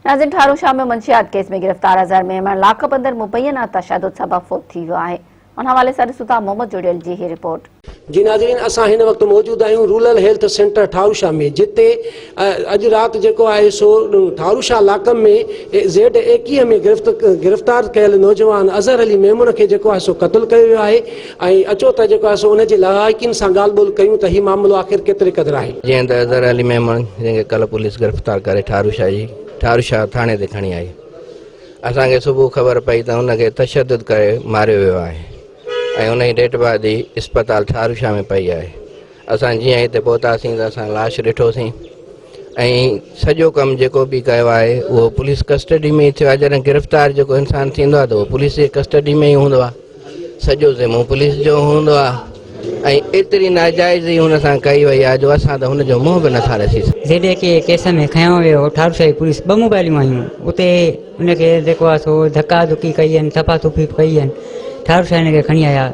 ناظرين ٺاروشاه ۾ منشيات ڪيس ۾ گرفتار اظهر ميمڻ لاڪپ اندر مبينا تشدد سبب فوت ٿي ويو آهي ان حوالي سان ڏسون ٿا محمد جڙيل جي هي رپورٽ. جي ناظرين اسان هن وقت موجود آهيون رورل هيلٿ سينٽر ٺاروشاه ۾ جتي اڄ رات جيڪو آهي سو ٺاروشاه لاڪم ۾ زيڊ 21 ۾ گرفتار ڪيل نوجوان اظهر علي ميمڻ کي جيڪو آهي سو قتل ڪيو ويو آهي ۽ اچو ته جيڪو آهي سو ان جي لواحقين سان ڳالهه ٻولهه ڪيون ته هي معاملو آخر ڪيتري قدر آهي. جيئن ته اظهر علي ميمڻ جنهن کي ڪلهه پوليس گرفتار ڪري ٺاروشاه جي ٺاروشاه ٿاڻي تي کڻي آئي اسان کي صبح خبر پئي ته ان کي تشدد ڪري ماريو ويو آهي ۽ ان جي ڊيڊ باڊي اسپتال ٺاروشاه ۾ پئي آهي اسان جيئن هتي پهتاسين ته اسان لاش ڏٺوسين ۽ سڄو ڪم جيڪو به ڪيو آهي اهو پوليس ڪسٽڊي ۾ ئي ٿيو آهي جڏهن گرفتار جيڪو انسان ٿيندو آهي ته اهو پوليس جي ڪسٽڊي ۾ ئي هوندو آهي سڄو ذمو پوليس جو هوندو آهي ۽ ايتري ناجائزي هن سان ڪئي وئي آهي جو اسان ته هن جو منهن به نٿا ڏسي سگهون. زيڊ اي ڪي ڪيس ۾ کنيو ويو ٺاروشاهي پوليس ٻه موبائليون آيون اتي ان کي جيڪو آهي سو ڌڪا ڌڪي ڪئي آهن ٿپا ٿپي به ڪئي آهن ٺاروشاهي هن کي کڻي آيا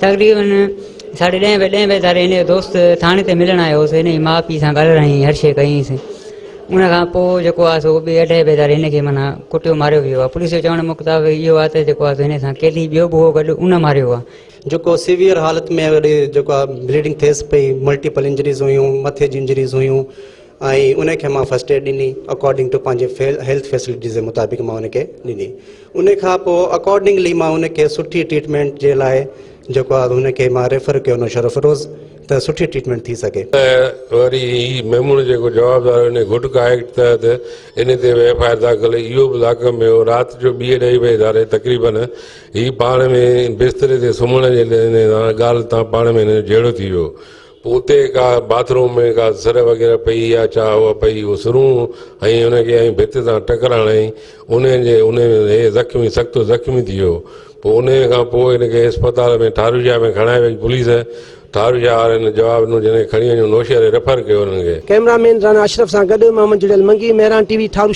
تقريبن ساڍي ڏهين بجي ڏهين بجي ڌاري هن جو دوست ٿاڻي تي ملڻ آيو هوس هن جي ماء پيء سان ڳالهايائين هر شيء ڪيائينس ان کان پوء جيڪو آهي سو ٻي اڍائي بجي ڌاري هن کي معنيٰ ڪٽيو ماريو ويو آهي پوليس جو چوڻ مطابق اهو آهي ته جيڪو آهي سو هن سان قيدي ٻيو به هو گڏ ان ماريو آهي. جيڪو سيويئر حالت ۾ وري جيڪو آ بليڊنگ ٿيس پئي ملٽيپل انجريز هيون مٿي جي انجريز هيون ۽ ان کي مان فرسٽ ايڊ ڏني اڪارڊنگ ٽو پنهنجي هيلٿ فيسلٽيز جي مطابق مان ان کي ڏني ان کان پوء اڪارڊنگلي مان ان کي سٺي ٽريٽمينٽ جي لاء جيڪو آ ان کي مان ريفر ڪيو نوشهروفيروز ته سٺي ٽريٽمينٽ ٿي سگهي. ته وري هي ميمڻ جيڪو جوابدار ان گٽڪا ايڪٽ تحت ان تي به ايف I R داخل اهو به لاڪ ۾ هو رات جو ٻي اڍائي بجي ڌاري تقريبن هي پاڻ ۾ بستري تي سمهڻ جي ڳالهه تان پاڻ ۾ هن جو جهيڙو ٿي ويو. پوء اتي ڪا باٿ روم ۾ ڪا سر وغيره پئي يا ڇا اها پئي اهو سرون هنئي ان کي ۽ ڀت سان ٽڪر هڻائي انهي جي انهي ۾ هي زخمي سخت زخمي ٿي ويو. پوء انهي کان پوء هن کي اسپتال ۾ ٺاروشاه ۾ کڻائي وئي پوليس ٺاروشاه وارن جواب ڏنو جنهن کي کڻي وڃو نوشهري ريفر ڪيو انهن کي. ڪئميرا مين رانا اشرف سان گڏ محمد جڙيل منگي، مهراڻ ٽي وي، ٺاروشاه.